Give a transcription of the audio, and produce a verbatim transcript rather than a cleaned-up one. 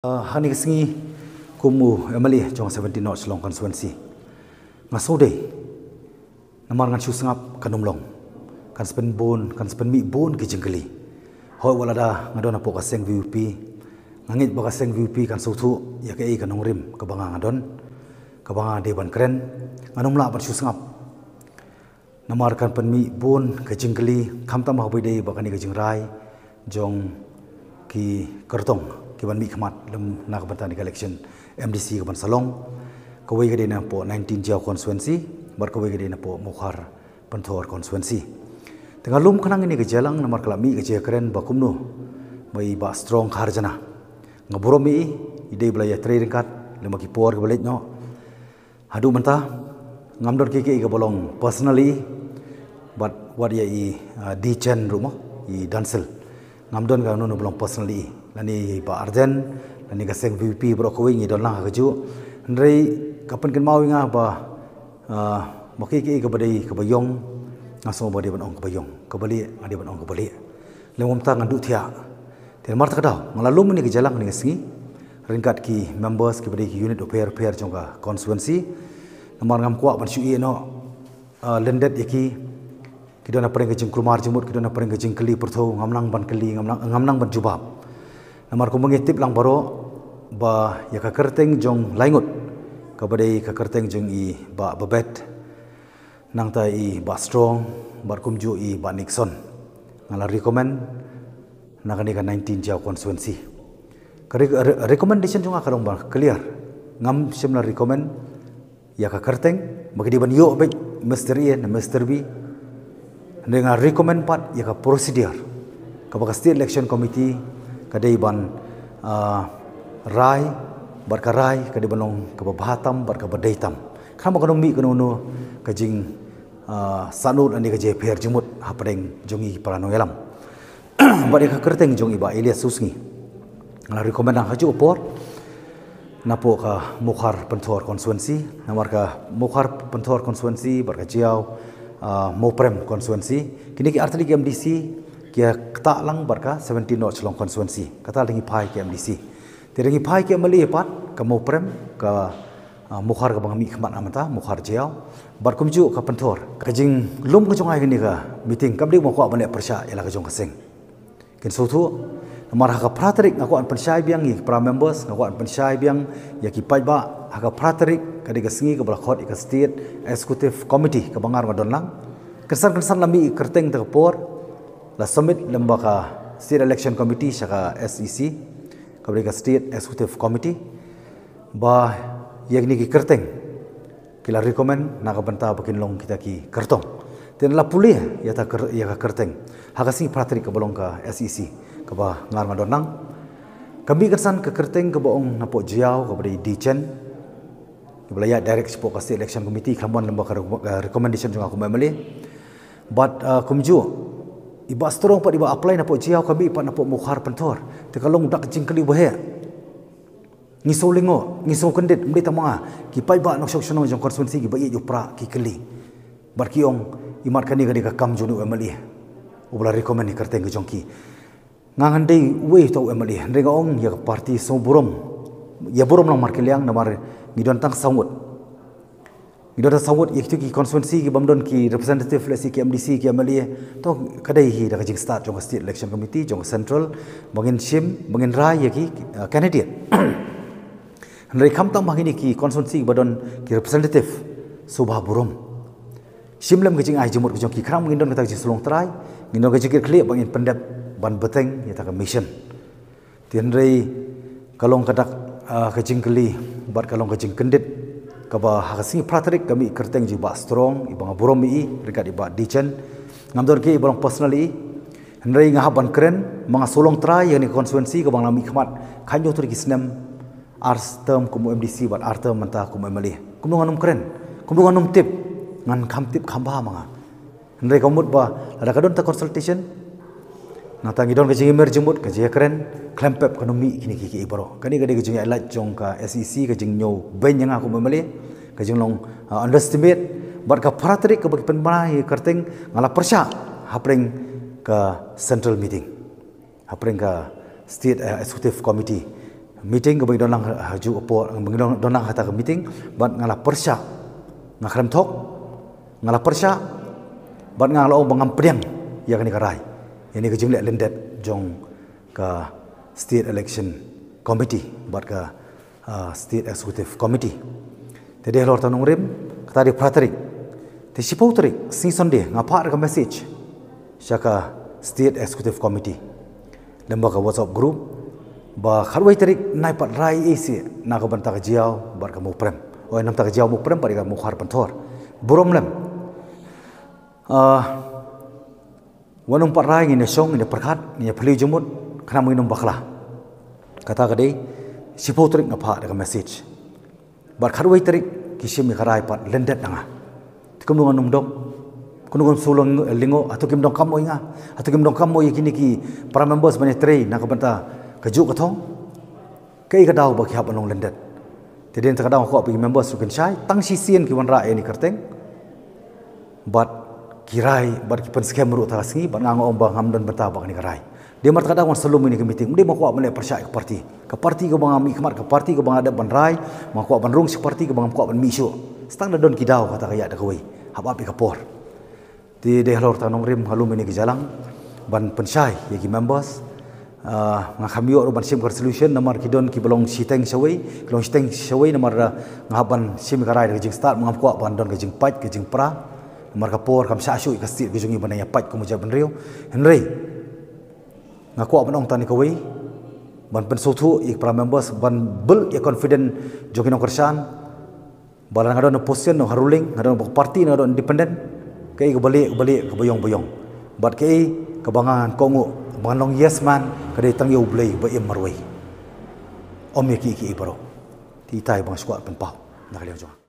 Uh, ha kane ka sngi kum u M L A jong seventeen North Shillong constituency, nga sngewdei namar ngan shu sngap kan ym long, kan sa pynbun, kan sa pynmih bun ki jingkylli. Hooid, wat lada nga don hapoh ka seng V P P, nga ngeit ba ka seng V P P kan sngewthuh ïa kaei ka nongrim kaba nga nga don, kaba nga dei ban kren. Ngan ym lah ban shu sngap namar kan pynmih bun ka jingkylli, khamtam haba dei ba kane ka jingrai jong ki kyrtong ki ban mihkhmat lem na ka bynta kane ka election M D C ka ban sa long. Kawei ka dei napoh nineteen Jaïaw constituency bad kawei ka dei napoh Mawkhar Pynthor constituency. Te nga lum khnang ïa kane ka jingïalang namar ka la mih ka jingkren ba kumno ba i Bah Strong Kharjana, nga burom ïa i, i dei ba la ïatrei ryngkat lem ha ki por kiba leit noh. Haduh mynta ngam don kiei kiei kaba long personal ïa i, bad wat ïa i, uh, D Chen ruh mo, i Dhansil. Ngam don kano kano ba long personal ïa i, lane i Bah Ardent, lane ka seng V P P baroh kawei ngi don lang ha kajuh. Hynrei ka pynkynmaw ïa nga ba, uh, ba kiei kiei kaba dei kaba ïong, nga sngew ba dei ban ong kaba ïong, kaba lieh nga dei ban ong kaba lieh. Lem kumta ngan duh thiah. Te namar kata ka daw nga la lum ïa kane ka jingïalang ha kane ka sngi ryngkat ki members kiba dei ki unit bapher bapher jong ka constituency. Namar ngam kwah ban shu ïeh noh, uh, lyndet ïa ki, ki don hapdeng ka jingkulmar jingmut, ki don hapdeng ka jingkylli pyrthew, ngam nang ban kylli, ngam nang, ngam nang ban jubab. Namar kumba ngi tip lang baroh ba ïa ka kyrteng jong lai ngut, kaba dei ka kyrteng jong i Bah Babet, nangta i Bah Strong bad kumjuh i Bah Nixon, nga la recommend na kane ka nineteen Jaïaw constituency. Ka re-, re-, recommendation jong nga ka long ba clear. Ngam shym la recommend ïa ka kyrteng ba ki dei ban ïoh beit Mister A ne Mister B. Hynrei nga recommend pat ïa ka procedure kaba ka State Election Committee ka dei ban, ah, rai, bad ka rai ka dei ban long kaba bha tam bad kaba dei tam. Khnang ba kan ym mih kano kano ka jing, ah, sahnut lane ka jingpher jingmut hapdeng jong ngi para nongïalam. Bad ïa ka kyrteng jong i Bah Elias Susngi nga la recommend ha kajuh ka por napoh ka Mawkhar Pynthor constituency, namar ka Mawkhar Pynthor constituency bad ka Jaïaw, ah, Mawprem constituency, kine ki artylli ki M D C ki ïa ktah lang bad ka seventeen North Shillong constituency, kata la dang ïa phai ki M D C. Te dang ïa phai ki M L A pat, ka Mawprem, ka, ah, Mawkhar kaba nga mihkhmat ha mynta, Mawkhar Jaïaw, bad kumjuh ka Pynthor. Ka jinglum ka jong nga ha kane ka meeting kam dei ba nga kwah ban leh pyrshah ïa la ka jong ka seng. Kin sngewthuh, namar ha ka phra tarik nga kwah ban pynshai biang ïa ki para members, nga kwah ban pynshai biang ïa ki paidbah, ha ka phra tarik ka dei ka sngi kaba la khot ïa ka State Executive Committee kaba nga ruh nga don lang. Kynsan kynsan la mih ïa ka kyrteng ha kata ka por, la submit lem bad ka State Election Committee sha ka S E C, kaba dei ka State Executive Committee, ba ïa kine ki kyrteng ki la recommend na ka bynta ba kin long kita ki kyrtong. Te nga la pule ïa kata ka kyr-, ïa ka kyrteng ha ka sngi phra tarik kaba long ka S E C kaba nga ruh nga don lang. Ka mih kynsan ka kyrteng kaba ong napoh Jaïaw kaba dei i D Chen, kaba la ïaid direct shapoh ka State Election Committee, khlem wan lem bad ka re-, ka recommendation jong nga kum M L A. Bad, ah, kumjuh i Bah Strong pat iba apply napoh Jaïaw, ka mih pat napoh Mawkhar Pynthor. Te ka long da ka jingkylli ba heh. Ngi sngew lyngngoh, ngi sngew kyndit, ym dei tang ma nga, ki paidbah nongshong shnong jong constituency kiba ïeit u prah ki kylli. Bad ki ong, imat kane ka dei ka kam jong une u M L A uba la recommend ïa ka kyrteng ka jong ki. Nga ngan dei uwei uta u M L A, hynrei nga ong ïa ka party sngewburom, ïa burom lang markylliang, namar ngi don tang saw ngut. Ngi don tang saw ngut ïa kito ki constituency ki bym don ki representative, lehse ki M D C, ki M L A. To ka dei hi da ka jingstad jong ka State Election Committee, jong ka Central, ba ngin shim, ba ngin rai ïa ki, uh, candidate. Hynrei khamtam ha kine ki constituency kiba don ki representative, sngewbha burom, shim lem ka jingai jingmut ka jong ki, khnang ba ngin don kata ka jingshlong trai, ngin don ka jingkitkhlieh ba ngin pyndep ban bteng ïa kata ka mission. Te hynrei ka long ka dak, ah, ka jingkylli bad ka long ka jingkyndit kaba ha ka sngi phra tarik ka mih kyrteng jong i Bah Strong, iba nga burom ïa i, ryngkat i Bah D Chen. Ngam don kiei ba long personal ïa i. Hynrei nga hap ban kren, ma nga shu long trai ïa kane ka constituency kaba nga la mihkhmat khathynñiew tylli ki snem, ar term kum u M D C bad ar term mynta kum u M L A. Kumno ngan ym kren? Kumno ngan ym tip? Ngan kham tip kham bha ma nga. Hynrei ka mut ba lada ka don ta consultation, nangta ngi don ka jingïamir jingmut, ka jingïakren, khlem pep kan ym mih kine kiei kiei baroh. Kane ka dei ka jingïalait jong ka S E C, ka jingñiew beiñ ïa nga kum u M L A, ka jinglong, ah, underestimate. Bad ka phra tarik kaba ki pynbna ïa ka kyrteng, nga la pyrshah hapdeng ka central meeting, hapdeng ka State, eh, Executive Committee. meeting kaba ngi don lang ha ju por, ba ngi don lang ha kata ka meeting, bad nga la pyrshah, nga khlem thok, nga la pyrshah, bad nga la ong ba ngam pdiang ïa kane ka rai, ïa kane ka jingleh lyndet jong ka State Election Committee bad ka, ah, State Executive Committee. Te dei halor ta nongrim, kata dei phra tarik. Te shiphew tarik, sngi Sunday, nga phah ka message sha ka State Executive Committee lem bad ka WhatsApp group, ba khatwei tarik nai pat rai ei seh na ka bynta ka Jaïaw bad ka Mawprem. Oi, namar ka Jaïaw Mawprem pat ka Mawkhar Pynthor. Burom lem. Ah, wat nym pat rai, ngin ïa shong, ngin ïa pyrkhat, ngin ïa phylliew jingmut, khnang ba ngin nym bakla. Kata ka dei, shiphew tarik nga phah da ka message. Bad khatwei tarik ki shim ïa ka rai pat lyndet na nga. Te kumno ngan nym dok, kumno ngan shu lyngngoh, hato kim donkam mo ïa nga, hato kim donkam mo ïa kine ki para members ban ïatrei na ka bynta kajuh ka thong. Kaei ka daw ba ki hap ban long lyndet? Te dei na kata ka daw nga kwah ba ki members ruh kin shai, tang shisien ki wanrah ïa kane ka kyrteng, bad ki rai, bad ki pynskhem ruh ha kata ka sngi, bad nga nga ong ba ngam don bynta bad kane ka rai. Dei namar kata ka daw ngan sa lum ïa kane ka meeting. Ym dei ba nga kwah ban leh pyrshah ïa ka party. Ka party kaba nga mihkhmat, ka party kaba nga dep ban rai, ba nga kwah ban rung sha ka party kaba ngam kwah ban mih shuh. Sa tang da don ki daw kata ka ïaid da kawei. Hap ap ïa ka por. Te dei halor ta nongrim nga lum ïa kane ka jingïalang ban pynshai ïa ki members. Ah, nga khlem ïoh ruh ban shim ka resolution namar ki don kiba long shiteng shawei, ki long shiteng shawei namar, ah, nga hap ban shim ïa ka rai da ka jingstad, ngam kwah ban don ka jingpait, ka jingpra. Namar ka por kam shah shuh ïa ka state ka jong ngi ban ïa pait kum ka jaitbynriew. Hynrei nga kwah ban ong tang ïa kawei, ban pynsngewthuh ïa ki para members, ban build ïa ka confidence jong ki nongkyrshan. Ba lada nga don ha position, ha ruling, nga don ha party, nga don independent, kaei kaba lieh, kaba lieh, kaba ïong, ba ïong. Bad kaei kaba ngan kohnguh, ba ngan long yes man, ka dei tang ïa U Blei ba im marwei. Ym ïa kiei kiei baroh. Te itai ba nga sngewkwah pynpaw na ka liang jong nga.